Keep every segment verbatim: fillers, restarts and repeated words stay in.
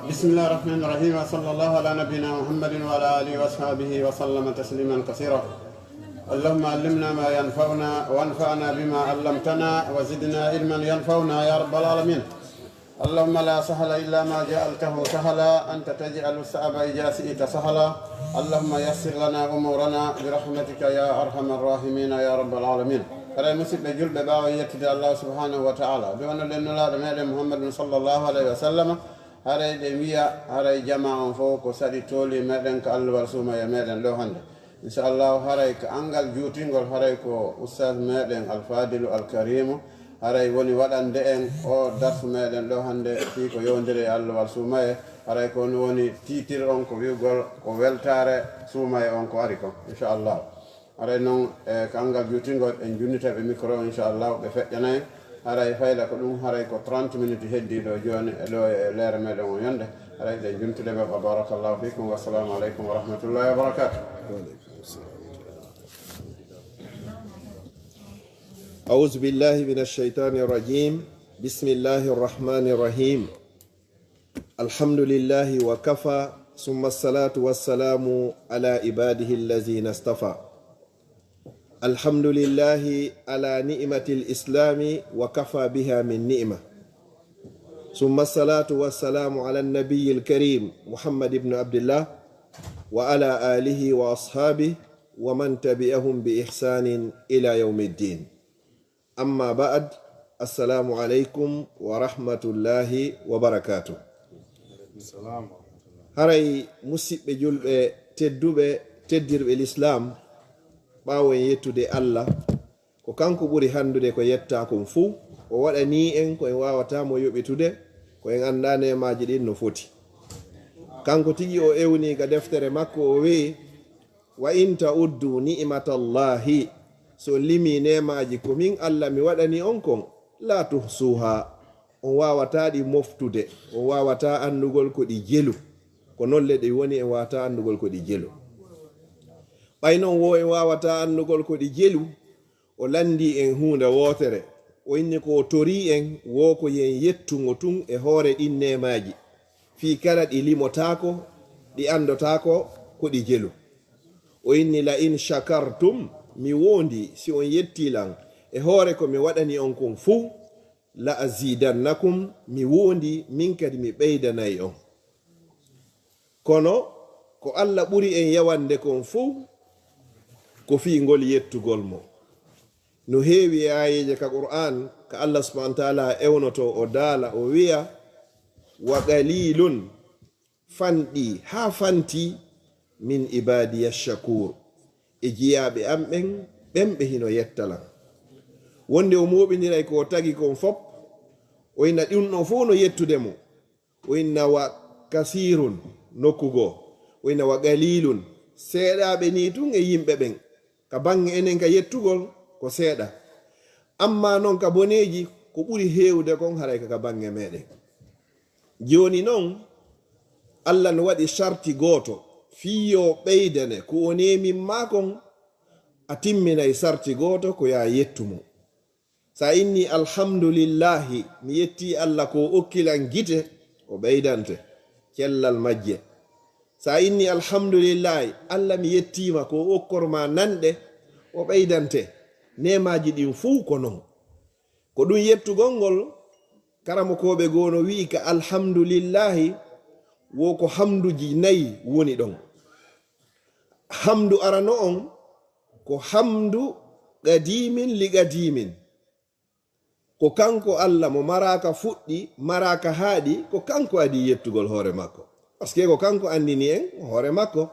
بسم الله الرحمن الرحيم. وصلى الله على نبينا محمد وعلى آله وأصحابه وسلم تسليما كثيرا. اللهم علمنا ما ينفعنا وانفعنا بما علمتنا وزدنا علما ينفعنا يا رب العالمين. اللهم لا سهل إلا ما جعلته سهلا، أنت تجعل الصعب إذا شئت سهلا. اللهم يسر لنا أمورنا برحمتك يا أرحم الراحمين يا رب العالمين. Haray musidɓe julɓe, ɓaawo yettude Allah subhanahu wa ta'ala, du'anoɗen Nulaaɗo meɗen Muhammadun sallallahu alayhi wa sallam, haray ɗen wi'a, haray jamaa on fow ko saɗi tooli meɗen ka alluwal suumaye meɗen ɗo hannde. Inchallahu, haray ka anngal juutingol, haray ko Ustaz meɗen Alfadilu Alkarimu, haray woni waɗande en o darsu meɗen ɗo hannde, fii ko yowndiri e alluwal suumaye, haray ko on woni tiitir on, ko wi'ugol ko weltaare suumaye on ko ari kon, inchallahu. Haray non, e ka anngal juutingol, en junnita ɓe micro, inchallahu, ɓe feƴƴana en. Haray fayda ko ɗum, haray ko trente minutes heddii ɗo jooni, e ɗo e leere meɗen on yonde. Haray ɗen juntude ɓe, wa barakallahu fikum, wassalamu aleykum wa rahmatullahi wa barakatuh. أعوذ بالله من الشيطان الرجيم. بسم الله الرحمن الرحيم. الحمد لله وكفى، ثم الصلاة والسلام على عباده الذين اصطفى. الحمد لله على نعمة الإسلام وكفى بها من نعمة. ثم الصلاة والسلام على النبي الكريم محمد بن عبد الله وعلى آله وأصحابه ومن تبعهم بإحسان إلى يوم الدين. أما بعد، السلام عليكم ورحمة الله وبركاته. Haray musiɓɓe julɓe tedduɓe, teddirɓe lislaam, ɓaawo en yettude Allah, ko kanko ɓuri hanndude ko yettaa kon fuu. O waɗanii en ko en waawataa mo yoɓitude, ko en anndaa neemaaji ɗin no foti. Kanko tigi o ewnii ka deftere makko, o wi'i, "Wa in ta'uddu ni'matallahi", so on limii neemaaji ko min Allah mi waɗani on kon, "la tuhsuha", on waawataa ɗi moftude, on waawataa anndugol ko ɗi jelu. Ko non le ɗi woni, en waawataa anndugol ko ɗi jelu. Ɓay non wo en waawataa anndugol ko ɗi jelu, o lanndii en huunde wootere. O inni ko o torii en wo ko yen yettu mo tun e hoore ɗin neemaaji. Fii kala ɗi limotaako, ɗi anndotaako ko ɗi jelu. O inni, "La in shakartum", mi woondii si on yettii lan e hoore ko mi waɗani on kon fuu, "la azidannakum", mi woondii min kadi mi ɓeydanay on. Kono ko Allah ɓuri en yawande kon fuu, ko fii ngol yettugol mo. No heewi e aayeeje ka Qur'aan ka Allah subhanahu wa ta'ala ewnoto, o daala, o wi'a, "Wa qalilun", fanɗi haa fanti, "min ibadiya shakur", e jiyaaɓe am ɓen, ɓen ɓe hino yetta lan. Wonde o mooɓindiray ko o tagi kon fop, o ina ɗum ɗon fof no yettude mo. O inna wa kasirun nokku goo, o inna wa qalilun, seeɗaaɓe nii tun e yimɓe ɓen. Ka baŋŋe enen ka yettugol ko seeɗa. Amma non ka boneeji ko ɓuri heewde kon haray ka, ka baŋŋe meɗen. Jooni non, Allah no waɗi sarti gooto, fii yo ɓeydane ko o neemin maa kon, a timminay sarti gooto ko yaa yettu mo. Sa inni alhamdulillahi, mi yettii Allah ko o okki lan gite, o ɓeydante cellal majje. Sa inni alhamdulillahi, Allah mi yettiima ko o okkor ma nanɗe, o ɓeydante neemaaji ɗin fuu ko non. Ko ɗum yettugol ngol, karamokooɓe goo no wi'i ka alhamdulillahi, wo ko hamduji nayi woni ɗon. Hamdu arano on, ko hamdu qadimin li qadimin. Ko kanko Allah mo maraaka fuɗɗi, maraaka haaɗi, ko kanko adii yettugol hoore makko. Parce que ko kanko anndini en hoore makko.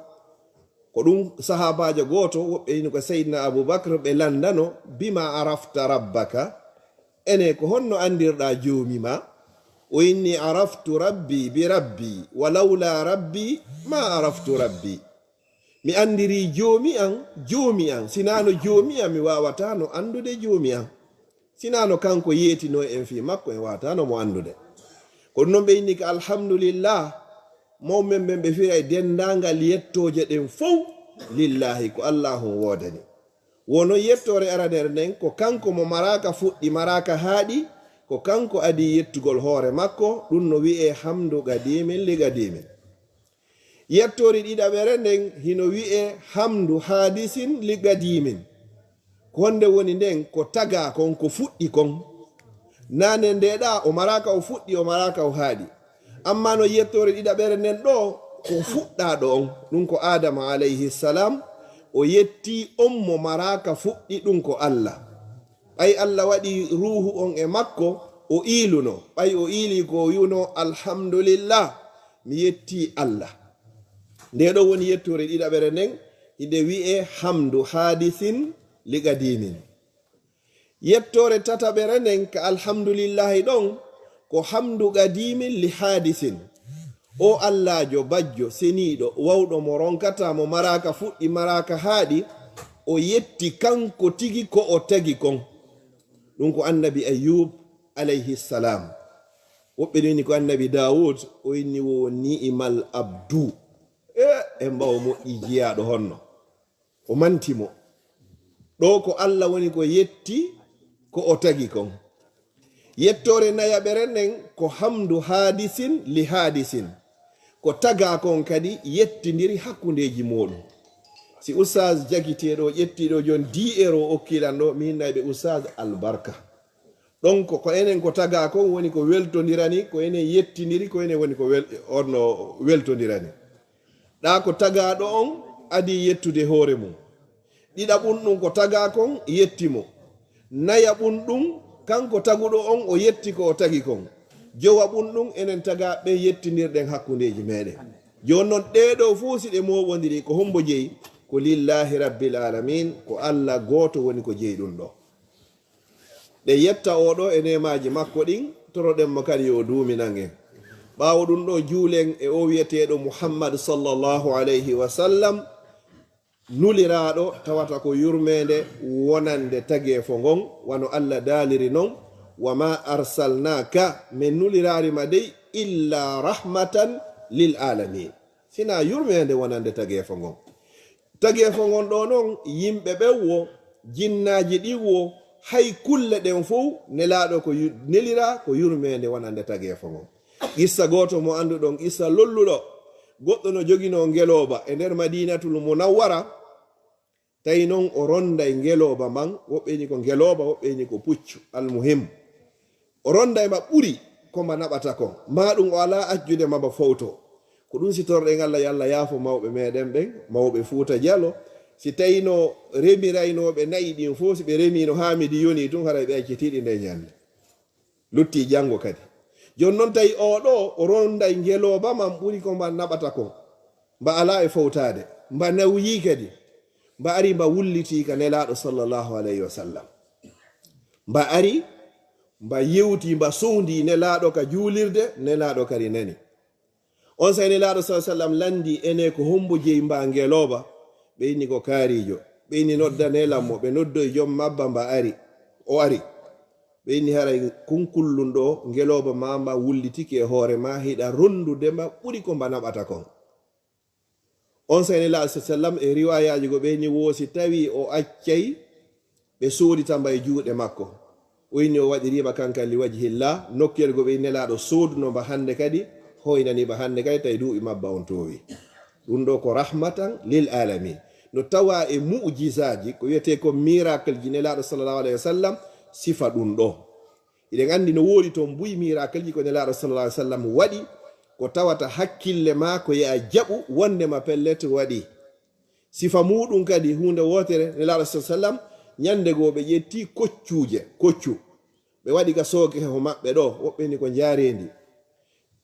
Ko ɗum sahaabaajo gooto, woɓɓe ino ko Seydina Abu Bakr, ɓe lanndano, "Bima arafta rabbaka?" Ene, ko honno anndirɗaa joomi ma? O inni, "Araftu rabbi bi rabbi, wa lawla rabbi ma araftu rabbi." Mi anndirii joomi an, joomi an. Sinaano joomi an, mi waawataano anndude joomi an. Sinaano kanko yeetinoo en fii makko, en waawataano mo anndude. Ko ɗum non ɓe inni ka alhamdulillah, mawɓe men ɓen ɓe firay denndaangal yettooje ɗen fow lillahi, ko Allaahu on woodani. Wono yettoore aranere nden, ko kanko mo maraaka fuɗɗi, maraaka haaɗi, ko kanko adii yettugol hoore makko, ɗum no wi'ee hamdu qadiimin li qadiimin. Yettoore ɗiɗaɓere nden hino wi'ee hamdu haadisin li qadiimin. Ko honde woni nden? Ko tagaa kon, ko fuɗɗi kon. Naane nde ɗa, o maraaka o fuɗɗi, o maraaka o haaɗi. Amma no yettoore ɗiɗaɓere nden ɗo, ko fuɗɗaaɗo on, ɗum ko Aadama alayhi salam, o yettii on mo maraaka fuɗɗi, ɗum ko Allah. Ɓay Allah waɗi ruuhu on e makko, o iiluno. Ɓay o iilii ko o wi'uno, "Alhamdulillah, mi yettii Allah." Nde ɗo woni yettoore ɗiɗaɓere nden, hiɗe wi'ee hamdu haadisin li qadiimin. Yettoore tataɓere nden ka alhamdulillahi ɗon, ko hamdu qadiimin li haadisin. O Allaajo bajjo, seniiɗo, wawɗo mo ronkataa, mo maraaka fuɗɗi, maraaka haaɗi, o yetti kanko tigi ko o tagi kon. Ɗum ko annabi Ayyub alayhi salam. Woɓɓe no inni ko annabi Daawud, o inni wo ni'imal abdu. E, e mbawo moƴƴi jiyaaɗo honno. O manti mo. Ɗo ko Allah woni ko yetti ko o tagi kon. Yettoore nayaɓere nden ko hamdu haadisin li haadisin. Ko tagaa kon kadi yettindiri hakkundeeji mooɗum. Si Oustaz jagitee ɗo, ƴettii ɗo jon dix euros o okkii lan ɗo, mi hinnay ɓe Oustaz albarka. Ɗon ko, ko enen ko tagaa kon woni ko weltondirani, ko enen yettindiri, ko enen woni ko wel-, onno weltondirani. Ɗa ko tagaaɗo on adii yettude hoore mum. Ɗiɗaɓun ɗum ko tagaa kon yetti mo. Nayaɓun ɗum, kanko taguɗo on o yetti ko o tagi kon. Jowaɓun ɗum enen tagaa ɓe yettindirɗen hakkundeeji meɗen. Jooni non ɗee ɗoo fof si ɗe mooɓondiri ko hombo jeyi? Ko lillahi rabbil alamin, ko Allah gooto woni ko jeyi ɗum ɗo. Ɗe yetta oo ɗoo e neemaaji makko ɗin, toroɗen mo kadi yo o duuminan en. Ɓaawo ɗum ɗoo juulen e oo wi'eteeɗo Muhammad sallallahu alayhi wa sallam, nuliraaɗo tawata ko yurmeende wonande tageefo ngon, wano Allah daaliri non, "Wa ma arsalnaaka", men nuliraari ma dey, "illa rahmatan lil alamin", sinaa yurmeende wonande tageefo ngon. Tageefo ngon ɗoo non, yimɓe ɓen wo, jinnaaji ɗin wo, hay kulle ɗen fow, Nelaaɗo ko yu-, neliraa ko yurmeende wonande tageefo ngon. Qissa gooto mo annduɗon, qissa lolluɗo, goɗɗo no joginoo ngelooba e nder Madiinatul Munawwara, tawi non o ronday ngelooba man, woɓɓe ni ko ngelooba, woɓɓe ni ko puccu, almuhim. O ronday ma ɓuri ko mba naɓata kon, maa ɗum o alaa accude ma mba fowto. Ko ɗum si torɗen Allah, yo Allah yaafo mawɓe meɗen ɓen, mawɓe Fuuta Jalo. Si tawi no remiraynooɓe na'i ɗin fof, si ɓe remiino haa midi yoni tun, haray ɓe accitiiɗi nde ñande. Lutti janngo kadi. Jooni non tawi oo ɗoo, o ronday ngelooba man ɓuri ko mba naɓata kon. Mba alaa e fowtaade. Mba nawyii kadi. Mba ari mba wullitii ka Nelaaɗo sallallahu alayhi wa sallam. Mba ari, mba yewti, mba sowndii Nelaaɗo ka juulirde, Nelaaɗo kadi nani. Onsay Nelaaɗo sallallahu alayhi wa sallam lanndii, "Enee, ko hombo jeyi mba ngelooba?" Ɓe inni, "Ko kaariijo." Ɓe inni, "Noddanee lan mo." Ɓe noddoyi jom mabba, mba ari. O ari. Ɓe inni, "Haray kunkullun ɗoo, ngelooba ma mba wullitike e hoore ma, hiɗa rondude mba ɓuri ko mba naɓata kon." Onsay Nelaaɗo sallallahu alayhi wa sallam e riwaayaaji goo ɓe inni, "Wo si tawi o accay ɓe soodita mba e juuɗe makko." O inni o waɗiriima kan kan li wajhillah, nokkuyel goo ɓe inni Nelaaɗo sooduno mba hannde kadi, hoynani mba hannde kadi, tawi duuɓi mabba on toowi. Ɗum ɗoo ko rahmatan lil alamin. No tawaa e mu'jizaaji, ko wiyetee ko miracle ji Nelaaɗo sallallahu alayhi wa sallam, sifa ɗum ɗoo. Hiɗen anndi no woodi toon buy miracle ji ko Nelaaɗo sallallahu alayhi wa sallam waɗi, ko tawata hakkille maa ko yaa jaɓu wonndema pellet waɗi. Sifa muuɗum kadi huunde wootere, Nelaaɗo sallallahu alayhi wa sallam, ñande goo ɓe ƴetti koccuuje, koccu. Ɓe waɗi ka sooke ho maɓɓe ɗoo, woɓɓe ni ko njaareendi.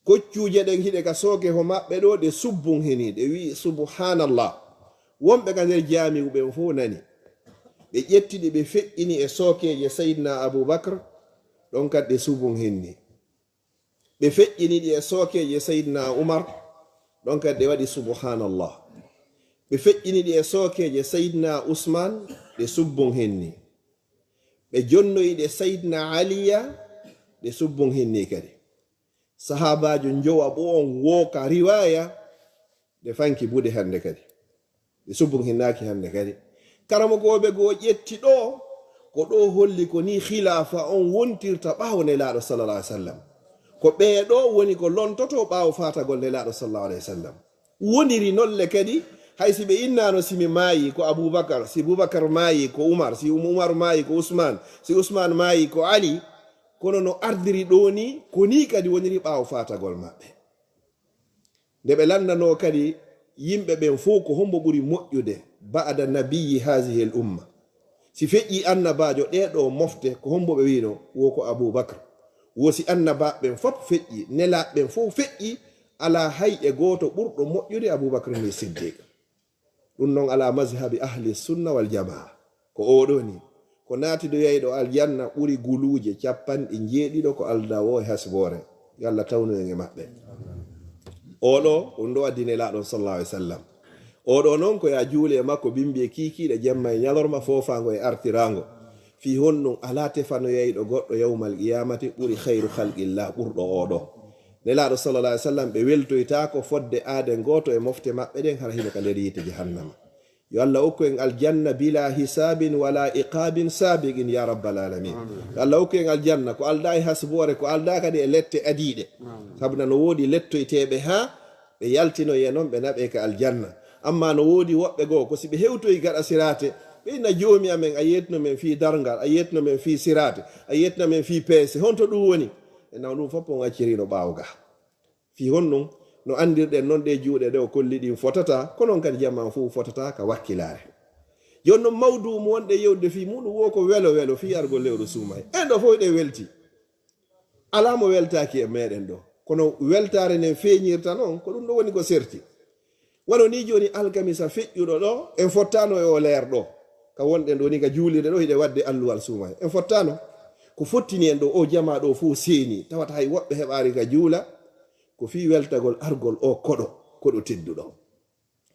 Koccuuje ɗen hiɗe ka sooke ho maɓɓe ɗoo, ɗe subbun hini, ɗe wi'i, "Subhanallah." Wonɓe ka nder jaami'u ɓen fow nani. Ɓe ƴetti ɗi, ɓe feƴƴini e sookeeje Sayyidina Abu Bakr, ɗon kadi ɗe subun hinni. Ɓe feƴƴini ɗi e sookeeje Sayyidina Umar, ɗon kadi ɗe waɗi subhanallah. Ɓe feƴƴini ɗi e sookeeje Sayyidina Usman, ɗe subbun hinni. Ɓe jonnoyi ɗe Sayyidina Aliya, ɗe subbun hinni kadi. Sahaabaajo njowaɓo on woo ka riwaaya, ɗe fanki buɗe hannde kadi. Ɗe subbun hinnaaki hannde kadi. Karamokooɓe goo ƴetti ɗo, ko ɗo holli ko ni khilaafa on wontirta ɓaawo Nelaaɗo sallallahu alaihi wasallam. Ko ɓee ɗo woni ko lontoto ɓaawo faatagol Nelaaɗo sallallahu alaihi wasallam. Woniri nolle kadi, hay si ɓe innaano si mi maayi ko Abubakar, si Bubakar maayi ko Umar, si Um-, Umar maayi ko Usman, si Usman maayi ko Ali, kono no ardiri ɗo ni, ko ni kadi woniri ɓaawo faatagol maɓɓe. Nde ɓe lanndanoo kadi yimɓe ɓen fow ko hombo ɓuri moƴƴude ba'da nabiyyi haazihil umma. Si feƴƴii annabaajo ɗee ɗoo mofte, ko hombo ɓe wi'no? Wo ko Abuu Bakr. Wo si annabaaɓe ɓen fof feƴƴii, nelaaɓe ɓen fof feƴƴii, alaa hay e gooto ɓurɗo moƴƴude Abuu Bakr ni Siddiq. Ɗum noon alaa mazhabi ahli sunna wal jamaa. Ko oo ɗoo ni, ko naatidoyayɗo aljanna ɓuri guluuje capanɗe njeeɗiɗo ko aldaa woo e hasboore. Yo Allah tawnu en e maɓɓe. Oo ɗoo, ko ɗum ɗoo addi Nelaaɗo sallallahu alaihi wasallam. Oo ɗoo noon ko yaa juule e makko bimbi e kiikiiɗe jemma e ñalorma, foofaango e artiraango. Fii honɗum alaa tefanoyayɗo goɗɗo yawmal qiyaamati ɓuri khayru khalqillah ɓurɗo oo ɗoo. Nelaaɗo sallallahu alaihi wasallam ɓe weltoytaako fodde aaden gooto e mofte maɓɓe ɗen hara hino ka nder yiite jahannama. Yo Allah okku en aljanna bila hisaabin wala iqaabin saabiqin ya rabbal alamin. Yo Allah okku en aljanna ko aldaa e hasboore, ko aldaa kadi e lette adiiɗe. Sabu na no woodi lettoyteeɓe haa ɓe yaltinoyee noon ɓe naɓee ka aljanna. Amma no woodi woɓɓe goo ko si ɓe hewtoyi gaɗa siraate, ɓe inna joomi amen a yeetno men fii darngal, a yeetno men fii siraate, a yeetno men fii peese. Honto ɗum woni? E naw ɗum fof on accirino ɓaawo ga. Fii honɗum? No anndirɗen noon ɗee juuɗe ɗe o kolli ɗin fotataa, ko noon kadi jamaa fof fotataa ka wakkilaare. Jooni noon mawduu mo wonɗen yewtude fii muɗum wo ko welo welo fii argol lewru suumaye. En ɗoo fof ɗe welti. Alaa mo weltaaki e meɗen ɗoo. Kono weltaare nden feeñirta noon, ko ɗum ɗoo woni ko serti. Wano nii jooni alkamisa feƴƴuɗo ɗoo, en fottaano e oo leer ɗoo. Ka wonɗen ɗoo ni ka juulirde ɗoo, hiɗen waɗde alluwal suumaye. En fottaano. Ko fottini en ɗoo, oo jamaa ɗoo fof seeni. Tawata hay woɓɓe heɓaali ka juula. Ko fii weltagol argol oo koɗo, koɗo tedduɗo.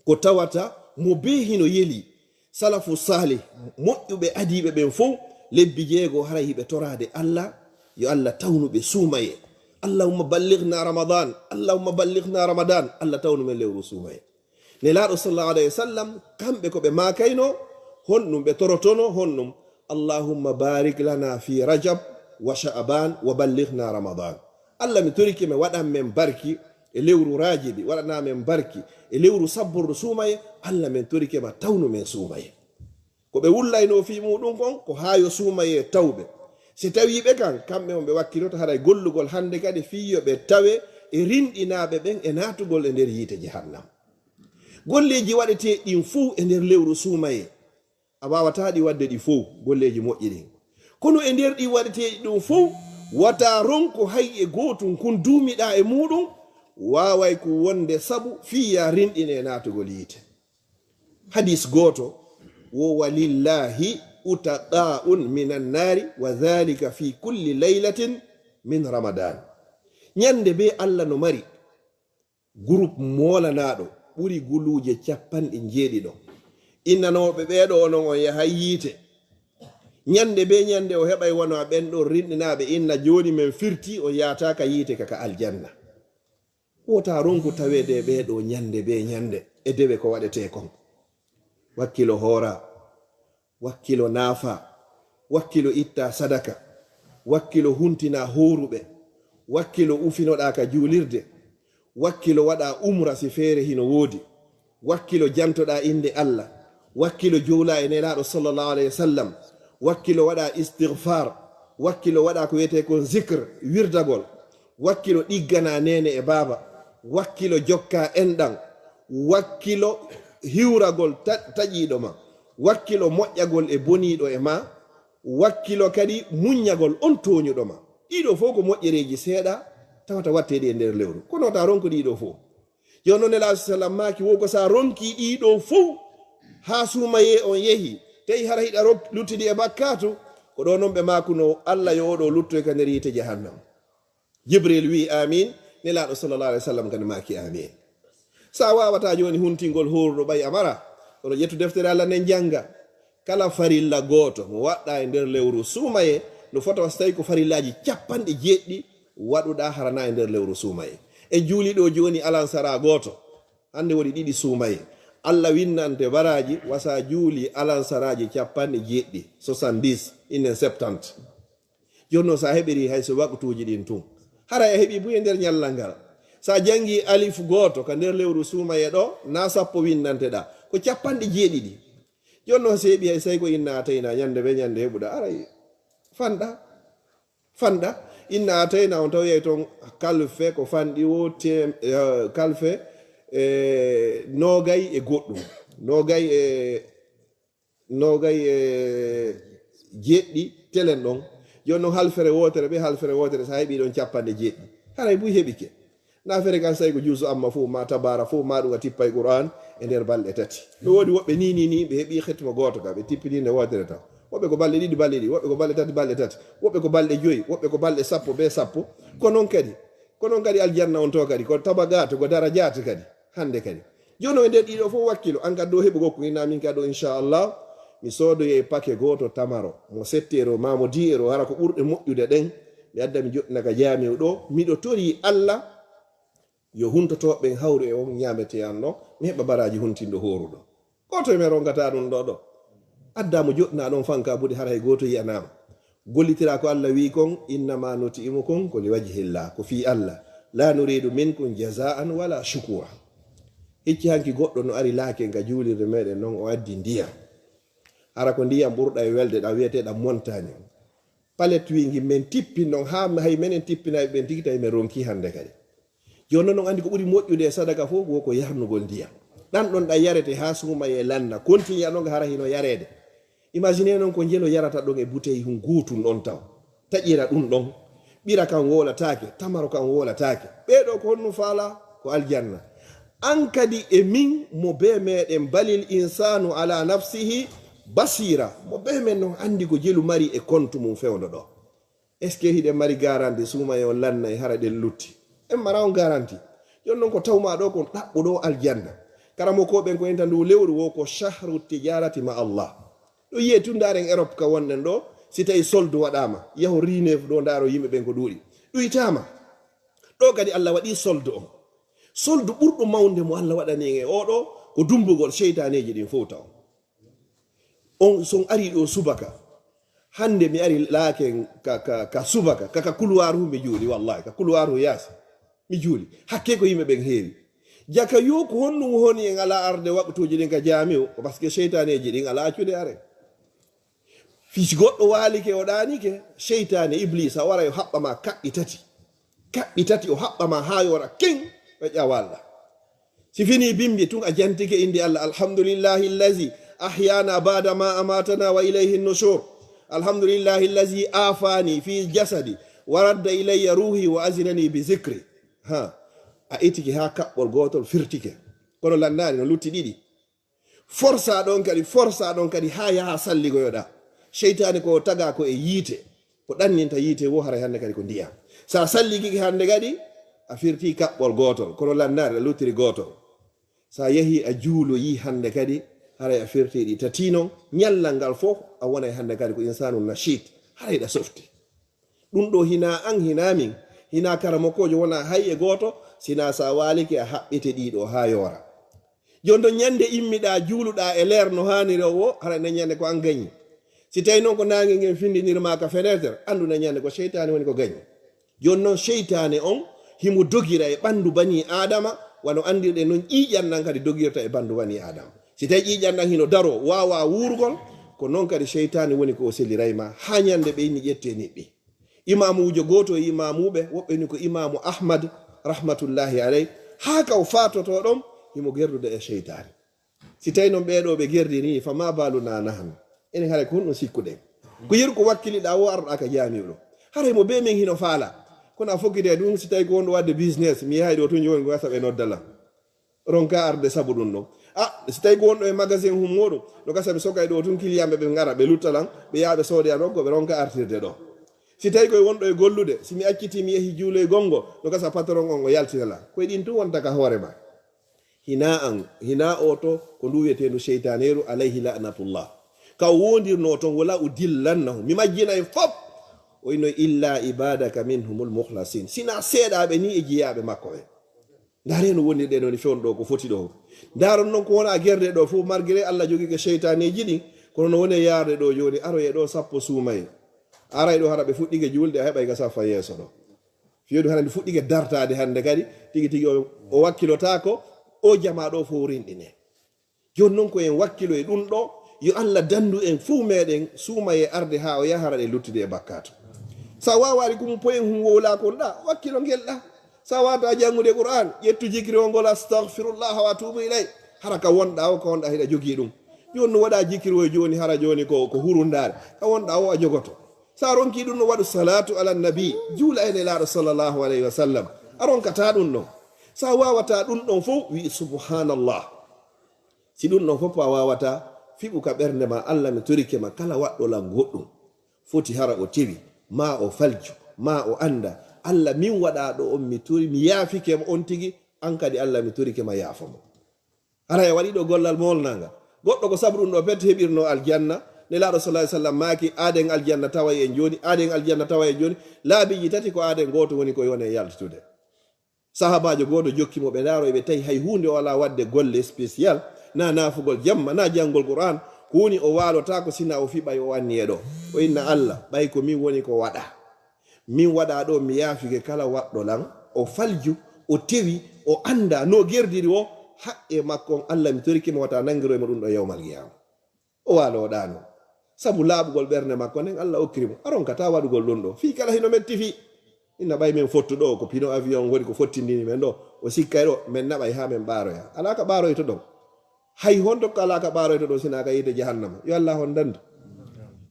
Ko tawata mo bee hino yeli. Salafu saalih, moƴƴuɓe adiiɓe ɓen fow, lebbi jeego haray hiɓe toraade Allah, yo Allah tawnu ɓe suumaye. Allahumma ballighna Ramadan, Allahumma ballighna Ramadan, Allah tawnu men lewru suumaye. Nelaaɗo sallallahu alaihi wasallam, kamɓe ko ɓe maakayno, honɗum ɓe torotono, honɗum? Allahumma barik lana fi Rajab wa Sha'ban wa ballighna Ramadan. Allah, mi torike ma waɗan men barki e lewru Rajibi, waɗana men barki e lewru sabbordu suumaye, Allah men torike ma tawnu men suumaye. Ko ɓe wullaynoo fii muɗum kon, ko haa yo suumayee taw ɓe. Si tawii ɓe kan, kamɓe on ɓe wakkiloto haray gollugol hannde kadi fii yo ɓe tawe e rinɗinaaɓe ɓen e naatugol e nder yiite jahannam. Golleeji waɗeteeɗi ɗin fow e nder lewru suumayee, a waawataa ɗi waɗde ɗi fow, golleeji moƴƴi ɗin. Kono e nder ɗi waɗeteeɗi ɗin fow, wata ronku hay e gootum kun duumiɗaa e muɗum, waaway ko wonde sabu fii yaa rinɗinee naatugol yiite. Hadis gooto wo, "Walillahi utaqa'un minan nari, wa dhalika fi kulli laylatin min Ramadan." Ñande bee Allah no mari groupe moolanaaɗo ɓuri guluuje capanɗe njeeɗiɗo. Innanooɓe ɓee ɗoo onon on yahay yiite. Ñande bee ñande o heɓay wano a ɓen ɗon rinɗinaaɓe inna jooni men firti on yaata ka yiite ka, ka aljanna. Wota ronku taweede ɓee ɗoo ñande bee ñande e dewe ko waɗetee kon. Wakkilo hoora, wakkilo naafa, wakkilo itta sadaka, wakkilo huntina hooruɓe, wakkilo ufinoɗaa ka juulirde, wakkilo waɗa umra si feere hino woodi, wakkilo jantoɗaa innde Allah, wakkilo juula e Nelaaɗo sallallahu alayhi wa sallam, wakkilo waɗa istighfar, wakkilo waɗa ko wiyetee kon zikr, wirdagol, wakkilo ɗiggana neene e baaba, wakkilo jokka enɗan, wakkilo hiwragol ta-, taƴiiɗo ma, wakkilo moƴƴagol e boniiɗo e ma, wakkilo kadi muññagol on tooñuɗo ma. Ɗiɗo fof ko moƴƴereeji seeɗa tawata watteeɗi e nder lewru. Kono ta ronku ɗiɗo fof. Yo non Nelaaɗo sallam maaki wo ko sa ronki ɗiɗo fof haa suumayee on yehi, tawi hara hiɗa rok-, luttidi e bakkaatu, ko ɗo non ɓe maakuno, "Allah yo oɗo luttoy ka nder yiite jahannam." Jibril wi'i, "Amin." Nelaaɗo sallallahu alaihi wasallam kadi maaki, "Amin." Sa wawata jooni huntingol horuɗo ɓay a mara, kono ƴettu deftere Allah nden janga. Kala farilla gooto mo waɗɗa e nder lewru suumayee, no fota so tawi ko farillaaji capanɗe jeeɗiɗi waɗuɗa harana e nder lewru suumayee. En juuli ɗo jooni alansara gooto, hannde woni ɗiɗi suumayee. Allah winnante baraaji, wasa juuli alansaraaji capanɗe jeeɗiɗi, soixante-dix, inen septante. Jooni noon, so a heɓiri hay so waqtuuji ɗin tun, haray a heɓi buy e nder ñallal ngal. So a janngi alif gooto ka nder lewru suumaye ɗo, na sappo winnante ɗa, ko capanɗe jeeɗiɗi. Jooni noon, so heɓi hay so tawi ko inna atayna, ñande ɓe ñande heɓuɗa, aray fanɗa, fanɗa. Inna atayna on tawoyay toon kalfe ko fanɗi wo tem-, eh, kalfe, eh, noogay e goɗɗum. Noogay e, noogay e jeeɗiɗi telen ɗon. Jooni noon, halfere wootere ɓe, halfere wootere, so a heɓi ɗon capanɗe jeeɗiɗi. Haray buy heɓike. Na fere kan, so tawi ko juusu amma fof, ma tabaara fof, ma ɗum a tippay Qur'an e nder balɗe tati. No woodi woɓɓe ni, ni, ni, ɓe heɓi hetmo gooto ka, ɓe tippini nde wootere taw. Woɓɓe ko balɗe ɗiɗi, balɗe ɗiɗi, woɓɓe ko balɗe tati, balɗe tati, woɓɓe ko balɗe joyi, woɓɓe ko balɗe sappo, be sappo. Ko noon kadi, ko noon kadi aljanna on to kadi, ko tabagaat, ko darajaat kadi, hannde kadi. Jooni o e nder ɗiɗo fof wakkilo, an kadi ɗo heɓugol ko ina min kadi ɗo, inchallah, mi soodoyay pake gooto tamaro, mo sept euro, ma mo dix euro, hara ko ɓurɗe moƴƴude ɗen, mi adda mi joɗɗina ka jaamiu ɗo, miɗo torii Allah, yo huntotooɓe ɓen hawru e on ñaametee an ɗon, mi heɓa baraaji huntinɗo hooruɗo. Gooto e men rongata ɗum ɗo ɗo. Adda mo joɗɗinaa ɗon fanka buɗe, hara hay gooto yi'anaama. Gollitiraa ko Allah wi'i kon, "Innama nuti'imukum ko li wajhillah, ko fii Allah. La nuridu minkum jaza'an wala shukura." Hecci hanki goɗɗo no ari laaken ka juulirde meɗen non, o addi ndiyam. Hara ko ndiyam ɓurɗa e welde ɗam wi'eteeɗam montagne. Palet wi'i ngi men tippin non, haa hay menen tippinayɓe ɓen tigi tawi men ronki hannde kadi. Jooni non, on anndi ko ɓuri moƴƴude e sadaka fof, wo ko yarnugol ndiyam. Ɗan ɗon ɗan yarete haa suumayee lanna. Continue ɗon, hara hino yareede. Imagine non ko njelo yarata ɗon e bouteille hun guutun ɗon taw. Taƴira ɗum ɗon. Ɓira kan woolataake, tamaro kan woolataake. Ɓee ɗoo ko honno faala? Ko aljanna. An kadi e min, mo bee meɗen, balil insanu ala nafsihi basira. Mo bee men non anndi ko jelu mari e kontu mum fewndo ɗo. Est-ce que hiɗen mari garanti suumayee on lannay hara ɗen lutti? En mara on garanti. Jooni non ko tawmaa ɗo kon ɗaɓɓuɗo aljanna. Karamokooɓe ɓen ko enta ndu lewru wo ko shahru tijarati ma Allah. Ɗo yi'ee tun ndaaren Europe ka wonɗen ɗo, si tawi solde waɗaama, yaho Rineef ɗo ndaaro yimɓe ɓen ko ɗuuɗi. Ɗuytaama. Ɗo kadi Allah waɗi solde on. Solde ɓurɗo mawnde mo Allah waɗani en e oo ɗo ko dumbugol seytaaneeji ɗin fow taw. On, so on ari ɗo subaka, hannde mi ari laaken ka, ka, ka subaka, ka, ka couloir hu mi juuli, wallahi, ka couloir hu yaasi, mi juuli. Hakke ko yimɓe ɓen heewi. Jaka yo ko honɗum woni en ala arde waqtuuji ɗin ka jaamiu, ko parce que seytaaneeji ɗin ala accude are. Fii si goɗɗo waalike, o ɗaanike, seytaane Ibliisa wara yo haɓɓa ma kaɓɓi tati. Kaɓɓi tati o haɓɓa ma haa yoora ken, o ƴawalla. Si fini bimbi tun a jantike inde Allah, "Alhamdulillahi allazi ahyana ba'da ma amatana wa ilayhi nushur. Alhamdulillahi allazi afani fi jasadi wa radda ilayya ruhi wa azinani bi zikri." Ha, a itike haa kaɓɓol gootol firtike. Kono lannaani no lutti ɗiɗi. Forsa ɗon kadi, forsa ɗon kadi haa yaha salligoyoɗa. Seytaane ko taga ko e yiite. Ko ɗanninta yiite wo haray hannde kadi ko ndiyam. Sa salligike hannde kadi, a firti kaɓɓol gootol, kono lannaare a luttiri gootol. Sa yahi a juuloyi hannde kadi, haray a firti ɗi tati non, ñallal ngal fof a wonay hannde kadi ko insaanu nashiit, haray ɗa softi. Ɗum ɗo hinaa an, hinaa min, hinaa karamokoojo wonaa hay e gooto, sinaa sa waalike a haɓɓite ɗiɗo haa yoora. Jooni ɗon ñande immiɗaa, juuluɗaa e leer no haaniri o wo, hara nden ñande ko an gañi. Si tawi noon ko naange ngen findinir ma ka fenêtre, anndu nden ñande ko seytaane woni ko gañi. Jooni noon seytaane on himo dogira e ɓanndu banii Aadama, wano anndirɗen noon ƴiiƴan nan kadi dogirta e ɓanndu banii Aadama. Si tawi ƴiiƴan nan hino daroo, waawaa wuurgol, ko noon kadi seytaane woni ko o seliray ma, haa ñande ɓe inni ƴettee niɓɓi. Imaamuujo gooto e imaamuuɓe, woɓɓe ni ko Imaamu Ahmad, rahmatullahi alay, haa ka o faatotoo ɗon, himo gerdude e seytaane. Si tawi noon ɓee ɗoo ɓe gerdini, fa ma baaluna nahnu? Enen haray ko honɗum sikkuɗen? Ko yeru ko wakkiliɗaa wo arɗaa ka jaamiu ɗo. Haray mo bee men hino faala. Kono a fokkitee ɗum, si tawi ko wonɗo waɗde business, mi yahay ɗo tun jooni ko gasa ɓe nodda lan. Ronka arde sabu ɗum ɗon. Ah, si tawi ko wonɗo e magasin hum muɗum, no gasa mi sokay ɗo tun kiliyanɓe ɓe ngara, ɓe lutta lan, ɓe yaha ɓe soodoya ɗon ko ɓe ronka artirde ɗo. Si tawi koye wonɗo e gollude, si mi acciti mi yehi juuloygol ngo, no gasa patron on o yaltina lan. Koye ɗin tun wonta ka hoore ma. Hinaa an, hinaa oo to, ko ndu wi'eteendu seytaaneeru, alayhi la'natullah. Ka o wondirnoo ton, wala udillannahu. Mi majjinay fop. O inno, "Illa ibadaka minhumul mukhlasin." Sinaa seeɗaaɓe ni e jiyaaɓe makko ɓe. Ndaare no woni ɗen woni fewndo ɗo ko foti ɗo. Ndaaron noon ko wona gerde ɗo fof, malgré Allah jogii ko seytaaneeji ɗin, kono no woni yaarde ɗo jooni, aroye ɗo sappo suumaye. Aray ɗo hara ɓe fuɗɗike juulde, a heɓay ka saffa yeeso ɗo. Fiyodu hara mi fuɗɗike dartaade hannde kadi, tigi tigi o, o wakkilotaako, o jamaa ɗo fof rinɗine. Jooni noon ko en wakkilo e ɗum ɗo, yo Allah danndu en fof meɗen suumaye arde haa o yahara ɗe luttude e bakkaatu. Sa waawaali ko mum poyen hum wowlaa kon ɗa, wakkilo ngel ɗa. Sa waawata janngude Qur'an, ƴettu jikiri o ngol, "Astaghfirullah wa atubu ilay." Hara ka wonɗa o, ka wonɗa hiɗa jogii ɗum. Jooni no waɗa jikiri o jooni, hara jooni ko, ko hurundaare. Ka wonɗa o a jogoto. Sa ronki ɗum no waɗu salatu ala nabi, juula e Nelaaɗo sallallahu alayhi wa sallam. A ronkata ɗum ɗon. Sa waawata ɗum ɗon fof, wi subhanallah. Si ɗum ɗon fof a waawata, fiɓu ka ɓernde ma, "Allah, mi torike ma, kala waɗɗo lan goɗɗum, foti hara o tewi, ma o falju, ma o annda. Allah, min waɗa ɗo on, mi tori, mi yaafike mo on tigi, an kadi, Allah, mi torike ma, yaafo mo." Hara e waɗi ɗo gollal molnanga. Goɗɗo ko sabu ɗum ɗo pet heɓirno aljanna. Nelaaɗo sallallahu alaihi wasallam maaki, "Aaden aljanna taway en jooni, aaden aljanna taway en jooni." Laabiiji tati ko aaden, gooto woni ko yo en yaltitude. Sahabaajo gooto jokki mo, ɓe ndaaro, ɓe tawi hay huunde o alaa waɗde golle spécial, na naafugol jamma, na janngol Qur'an. Ko woni o waalotaako sina o fiɓay o anni e ɗo. O inna Allah, "Ɓay ko min woni ko waɗa. Min waɗa ɗo, mi yaafike kala waɗɗo lan, o falju, o tewi, o annda no gerdiri o, haqqe makko on, Allah, mi torike mo wata nanngiro e mo ɗum ɗo yawmal qiyaama." O waalo o ɗaano. Sabu laaɓugol ɓernde makko nden, Allah okkiri mo. A ronkata waɗugol ɗum ɗo. Fii kala hino metti fii. Inna ɓay men fottu ɗo, ko pino avion woni ko fottindini men ɗo. O sikkay ɗo, men naɓay haa men ɓaaroya. Alaa ka ɓaaroyto ɗon. Hay honto ko alaa ka ɓaaroyto ɗon sina ka yiite jahannama. Yo Allah hon dandu.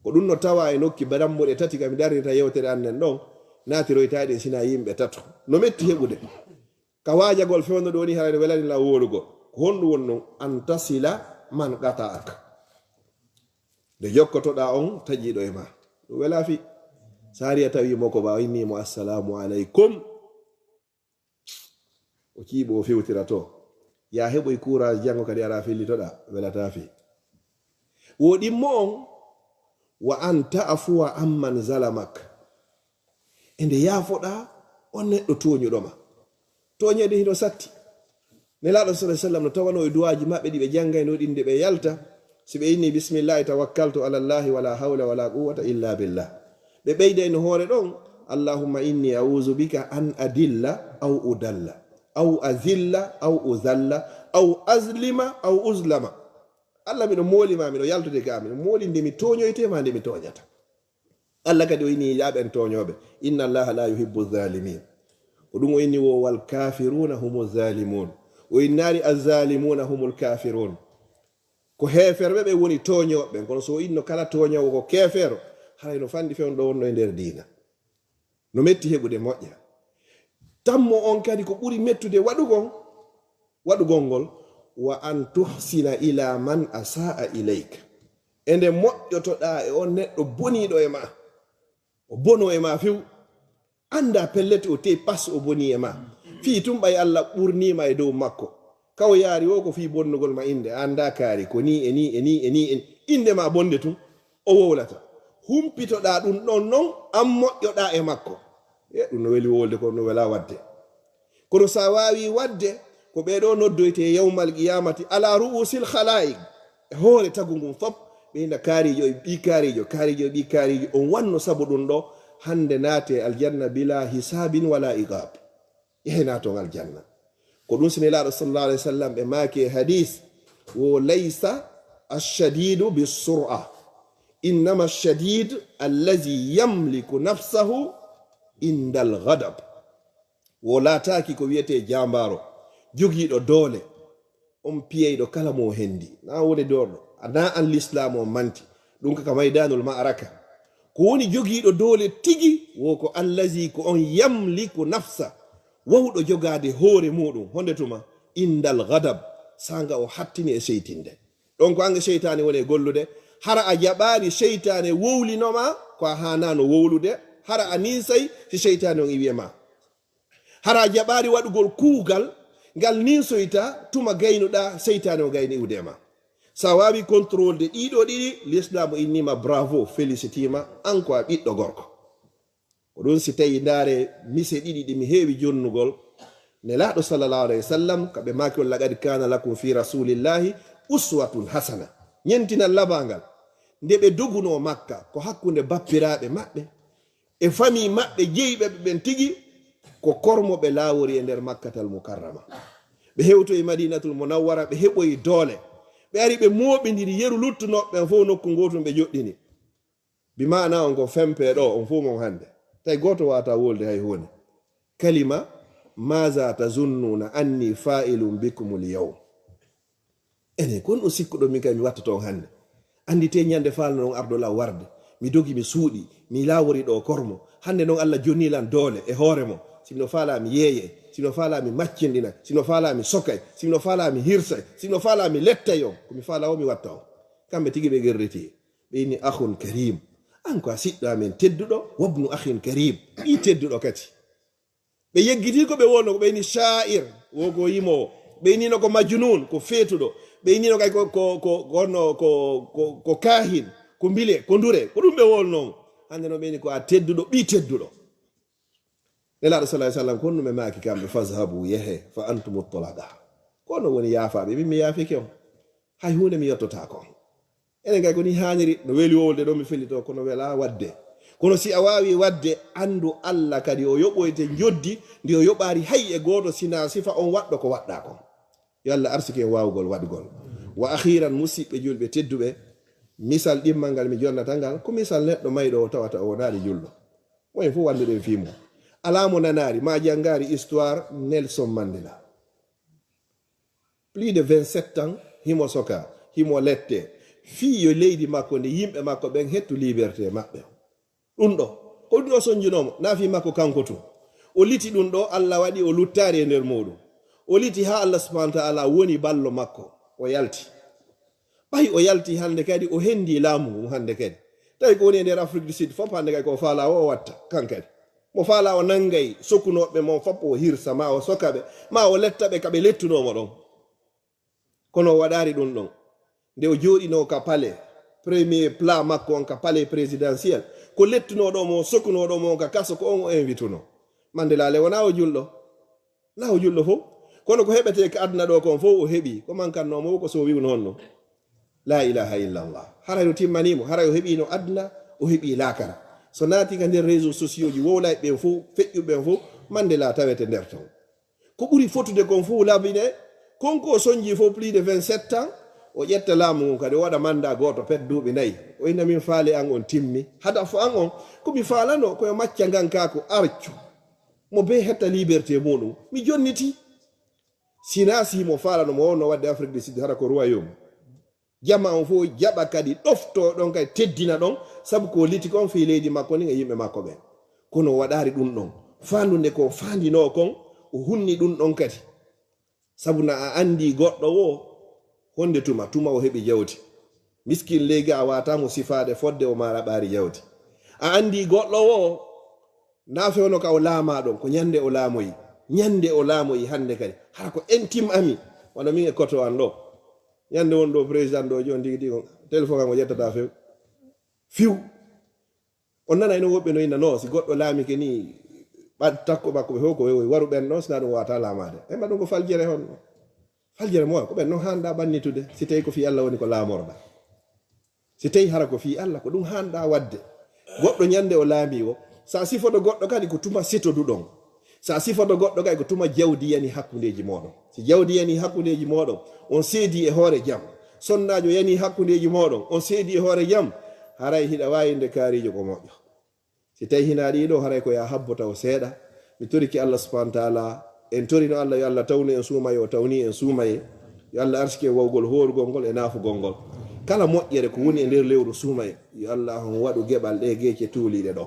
Ko ɗum no tawa e nokki barammuɗe tati kam darnita yewtere an nden ɗon. Naatiroytaɗe sina yimɓe tato. No metti heɓude. Ka waajagol fewndo ɗo ni haray no welani lan wowlugol. Ko honɗum woni ɗum? "An tasila man qata'ak." Nde jokkotoɗaa on taƴiiɗo e ma. Ɗum welaa fii. Saari a tawi mo ko ba o inni mo, "Assalamu alaikum." O ciiɓo o fewtira to. Ya heɓoy courage janngo kadi ara fellitoɗaa. Welataa fii. Wo ɗimmo on, "Wa an ta'afuwa amman zalamak." E nde yaafoɗaa on neɗɗo tooñuɗo ma. Tooñeede hino satti. Nelaaɗo sallallahu alaihi wasallam no tawanoo e duwaaji maɓɓe ɗi ɓe janngayno ɗin nde ɓe yalta. Si ɓe inni, "Bismillahi tawakkaltu ala Allahi wala hawla wala quwwata illa billah." Ɓe ɓeydayno hoore ɗon, "Allahumma inni a'udhu bika an adilla aw udalla, aw azilla aw uzalla, aw azlima aw uzlama." Allah, miɗo mooli ma, miɗo yaltude ka, miɗo mooli nde mi tooñoyte ma, nde mi tooñata. Allah kadi o inni, "Ya ɓen tooñooɓe, inna Allaha la yuhibbu zalimin." Ko ɗum o inni wo, "Wal kafiruna humu zalimun." O innaali, "Azzalimuna humul kafirun." Ko heeferɓe ɓe woni tooñooɓe ɓen, kono so o inno kala tooñoowo ko keefeero, haray no fanɗi fewndo wonno e nder diina. No metti heɓude moƴƴa. Tammo on kadi ko ɓuri mettude waɗugol, waɗugol ngol, "Wa an tuhsina ila man asaa ilayk." E nde moƴƴotoɗaa e on neɗɗo boniiɗo e ma. O bono e ma few. Annda pellet o tey pas o boni e ma. Fii tun ɓay Allah ɓurniima e dow makko. Ka o yaari o ko fii bonnugol ma innde. Annda kaari ko nii e nii e nii e nii e nii. Innde ma bonde tun. O wowlata. Humpitoɗaa ɗum ɗon non, an moƴƴoɗaa e makko. E ɗum no weli wowlde, kono no welaa waɗde. Kono sa waawi waɗde, ko ɓee ɗoo noddoytee yawmal qiyamati ala ru'usil khalaiq. E hoore tagu ngun fop, ɓe ina kaarijo e ɓii kaarijo, kaarijo e ɓii kaarijo, on wanno sabu ɗum ɗo, hannde naate aljanna bila hisabin wala iqab. Yehe naaton aljanna. Ko ɗum si Nelaaɗo sallallahu alaihi wasallam ɓe maaki e hadis, wo laysa ashadidu bisur'a. Innama ashadid allazi yamliku nafsahu indal ghadab. Wo laataaki ko wiyetee jaambaaro, jogiiɗo doole, on piyeyɗo kala mo o hendi. Na woni doole, na an lislaam on manti. Ɗum ka, ka maydanul ma'araka. Ko woni jogiiɗo doole tigi, wo ko allazi, ko on yamliku nafsa, wawɗo jogaade hoore muɗum, honde tuma, indal ghadab, sanga o hattini e seytinde. Ɗon ko anga seytaane woni e gollude, hara a jaɓaani seytaane wowlinoma ko a haanaano wowlude, hara a ninsay si seytaane on iwi e ma. Hara a jaɓaani waɗugol kuugal ngal ninsoyta tuma gaynuɗaa seytaane o gayni iwde e ma. Sa waawi contrôle de ɗiɗo ɗiɗi, l'islam innima bravo, félicitiima, an ko a ɓiɗɗo gorko. Ko ɗum si tawi ndaare mise ɗiɗi ɗi mi heewi jonnugol, Nelaaɗo sallallahu alayhi wa sallam, ka ɓe maaki on, "Laqad kana lakum fi rasulillahi uswatun hasana." Ñentinal labangal. Nde ɓe dogunoo Makka, ko hakkunde bappiraaɓe maɓɓe e famii maɓɓe jeyɓe ɓe ɓen tigi, ko kormo ɓe laawori e nder Makkatal Mukarrama. Ɓe hewtoyi Madinatul Munawwara, ɓe heɓoyi doole. Ɓe ari ɓe mooɓindiri yeru luttunooɓe ɓen fow nokku ngootun ɓe joɗɗini. Bi maana on ko fempe ɗo, on fow mon hannde. Tawi gooto waata wolde hay huunde. Kalima, "Maza tazunnuna anni fa'ilun bikumul yawm?" Enen, kon on sikkuɗon min kay mi watta toon hannde? Anndi te ñande faalno on ardo lan warde. Mi dogi, mi suuɗi, mi laawori ɗo kormo. Hannde non Allah jonni lan doole e hoore mo. Si mi no faalaa mi yeeyay, si mi no faalaa mi maccindinay, si mi no faalaa mi sokay, si mi no faalaa mi hirsay, si mi no faalaa mi lettay on. Ko mi faalaa o mi watta on. Kamɓe tigi ɓe gerriti. Ɓe inni, "Akhun karim." An ko a siɗɗo amen tedduɗo, "wabnu akhin karim." Ɓii tedduɗo kadi. Ɓe yeggitii ko ɓe wonno, ko ɓe inni sha'ir, wo ko yimoowo. Ɓe innino ko majnun, ko feetuɗo. Ɓe innino kay ko, ko, ko, ko, no, ko, ko, ko kahin, ko mbile, ko ndure. Ko ɗum ɓe wonno. Hannde no ɓe inni ko a tedduɗo, ɓii tedduɗo. Nelaaɗo sallallahu alaihi wasallam, ko honno ɓe maaki kamɓe, "Fazhabu, yehe, fa antumu tulaqa." Ko onon woni yaafaaɓe, min mi yaafike on. Hay huunde mi yottotaako on. Enen kay ko ni haaniri, no weli wowlde ɗo mi fellito, kono welaa waɗde. Kono si a waawi waɗde, anndu Allah kadi o yoɓoyte njoddi ndi o yoɓaari hay e gooto, sinaa sifa on waɗɗo ko waɗɗaa kon. Yo Allah arsike en waawugol waɗugol. Wa akhiran, musiɓɓe julɓe tedduɓe, misal ɗimmal ngal mi jonnata ngal, ko misal neɗɗo mayɗo o tawata o wonaali julɗo. Mo en fof wannduɗen fii mum. Alaa mo nanaari, maa janngaari histoire Nelson Mandela. Plus de vingt-sept ans, himo soka, himo lette, fii yo leydi makko ndi, yimɓe makko ɓen hettu liberté maɓɓe. Ɗum ɗo, ko ɗum ɗo sonjunoo mo, naa fii makko kanko tun. O liti ɗum ɗo, Allah waɗi o luttaari e nder muuɗum. O liti haa Allah subhanahu wa ta'ala woni ballo makko, o yalti. Ɓay o yalti hannde kadi, o hendi laamu ngun hannde kadi. Tawi ko woni e nder Afrique du Sud fof hannde kadi ko faalaa o, o watta, kan kadi. Mo faalaa o nanngay sokunooɓe mo fof o hirsa, ma o soka ɓe, ma o letta ɓe ka ɓe lettunoo mo ɗon. Kono o waɗaari ɗum ɗon. Nde o jooɗinoo ka palais, premier plat makko on ka palais présidentiel, ko lettunooɗo mo, sokunooɗo mo on ka kaso, ko on o invituno. Mandela le wonaa o julɗo. Naa o julɗo fof. Kono ko heɓetee ka aduna ɗo kon fof o heɓi. Ko mankannoo mo ko so wi'uno honno. La ilaha illallah. Haray o timmanii mo. Haray o heɓiino aduna, o heɓi laakara. So naati ka nder réseaux sociaux ji, wowlay ɓen fof, feƴƴuɓe ɓen fof, Mandela tawete nder ton. Ko ɓuri fotude kon fof labine, kon ko o sonji fof plus de vingt-sept ans, o ƴetta laamu ngun kadi, o waɗa mandat gooto pet duuɓi nayi. O inna min faale an on timmi. Hadafu an on, ko mi faalano, ko yo macca ngan kaa ko arcu. Mo bee hetta liberté muɗum. Mi jonniti. Sinaa si mo faalano mo wonno waɗde Afrique du Sud hara ko royaume. Jama on fof jaɓa kadi ɗoftoo ɗon kadi teddina ɗon, sabu ko liti kon fii leydi makko ndin e yimɓe makko ɓen. Kono o waɗaari ɗum ɗon. Faandu nde ko faandinoo kon, o hunni ɗum ɗon kadi. Sabu na a anndi goɗɗo wo honde tuma, tuma o heɓi jawdi. Miskin leyga a waata mo sifaade fodde o maara ɓaari jawdi. A anndi goɗɗo wo na fewno ka o laamaa ɗon, ko ñande o laamoyi. Ñande o laamoyi hannde kadi. Hara ko en tim ami, wano min e koto an ɗo. Ñande won ɗo président ɗo jooni tigi tigi on, téléphone am o ƴettata few. Fiw. On nanay no woɓɓe no inna, no, si goɗɗo laamike ni, ɓad-, takko makko ɓe fof ko wewoy, waru ɓen ɗon, sina ɗum wata laamaade. E mbaɗum ko faljere honno? Faljere mo, ko ɓen ɗon haanɗa ɓannitude, si tawi ko fii Allah woni ko laamorɗa. Si tawi hara ko fii Allah, ko ɗum haanɗa waɗde. Goɗɗo ñande o laami o, sa sifoto goɗɗo kadi ko tuma setoduɗon. Sa sifoto goɗɗo kadi ko tuma jawdi yani hakkundeeji mooɗon. Si jawdi yani hakkundeeji mooɗon, on seedi e hoore jam. Sonnaajo yani hakkundeeji mooɗon, on seedi e hoore jam. Haray hiɗa waawi nde kaarijo ko moƴƴo. Si tawi hinaa ɗiɗo, haray ko ya habbo taw seeɗa. Mi toriki Allah subhanahu wa ta'ala, en torino Allah yo Allah tawnu en suumaye, o tawni en suumaye. Yo Allah arsike wawgol hoorugol ngol e naafugol ngol. Kala moƴƴere ko woni e nder lewru suumaye, yo Allah on waɗu geɓal ɗe geece tuuliiɗe ɗo.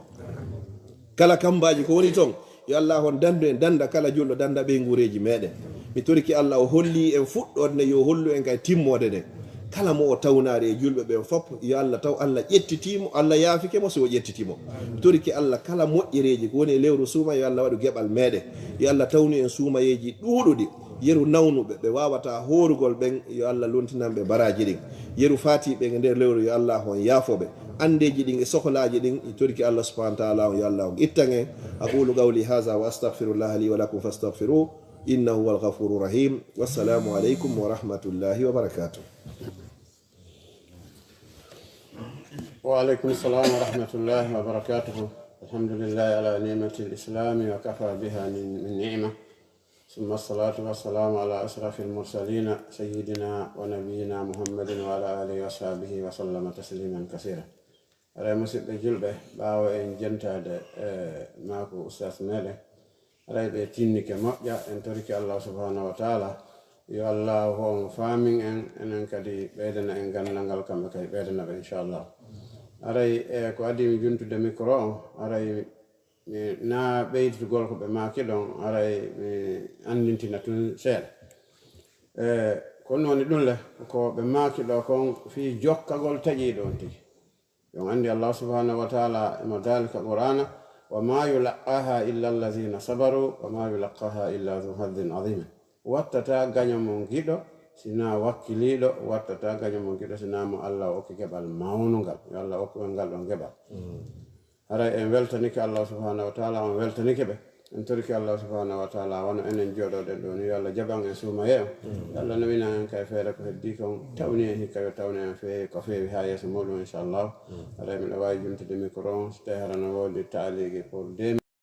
Kala kambaaji ko woni ton, yo Allah on dandu en danda kala julɗo danda ɓeynguureeji meɗen. Mi toriki Allah o holli en fuɗɗoode nde, yo hollu en kay timmoode nde. Kala mo o tawnaade e julɓe ɓen fop, yo Allah taw Allah ƴettiti mo, Allah yaafike mo si o ƴettiti mo. Mi toriki Allah kala moƴƴereeji ko woni e lewru suuma, yo Allah waɗu geɓal meɗen. Yo Allah tawnu en suumayeeji ɗuuɗuɗi. Yeru nawnuɓe, ɓe waawata hoorugol ɓen, yo Allah lontinan ɓe baraaji ɗin. Yeru faatiiɓe e nder lewru, yo Allah on yaafo ɓe. Anndeeji ɗin e sohlaaji ɗin, mi toriki Allah subhanahu wa ta'ala on, yo Allah on ittan en. أقول قولي هذا وأستغفر الله لي ولكم فاستغفروه. إنه هو الغفور الرحيم. والسلام عليكم ورحمة الله وبركاته. وعليكم السلام ورحمة الله وبركاته. الحمد لله على نعمة الإسلام وكفى بها من من نعمة. ثم الصلاة والسلام على أشرف المرسلين سيدنا ونبينا محمد وعلى آله وصحبه وسلم تسليما كثيرا. Aray musidɓe julɓe, ɓaawo en jentaade e maaku ustaas meɗen, aray ɓe tinnike moƴƴa, en toriki Allah subhanahu wa taala yo Allah on faamin en, enen kadi ɓeydana en ganndal ngal, kamɓe kadi ɓeydana ɓe inchallah. Aray e ko adii mi juntude micro on, aray mi na ɓeyditugol ko ɓe maaki ɗon, aray mi anndintina tun seeɗa. E ko non woni ɗun le, ko ɓe maaki ɗo kon fii jokkagol taƴiiɗo on tigi. Yo on anndi Allah subhanahu wa taala emo daali ka Qur'aana: وما يلقاها إلا الذين صبروا وما يلقاها إلا ذو حظ عظيم. Wattata gaño mo giɗo si na wakkiliiɗo, wattata gaño mo giɗo si na mo Allah okki geɓal mawnungal. Yo Allah okku en ngal ɗon geɓal. Haray en weltanike Allah subhanahu wa taala, on weltanike ɓe. En torike Allah subhanahu wa taala, wano enen jooɗoɗen ɗo ni, yo Allah jaɓan en suumayee on. Yo Allah nawina en kay feere ko heddii kon, tawni en hikka, yo tawni en feewi ko feewi haa yeeso muɗum inchallah. Haray miɗo waawi juntude micro on, si tawi hara no woodi taaliigi pour deux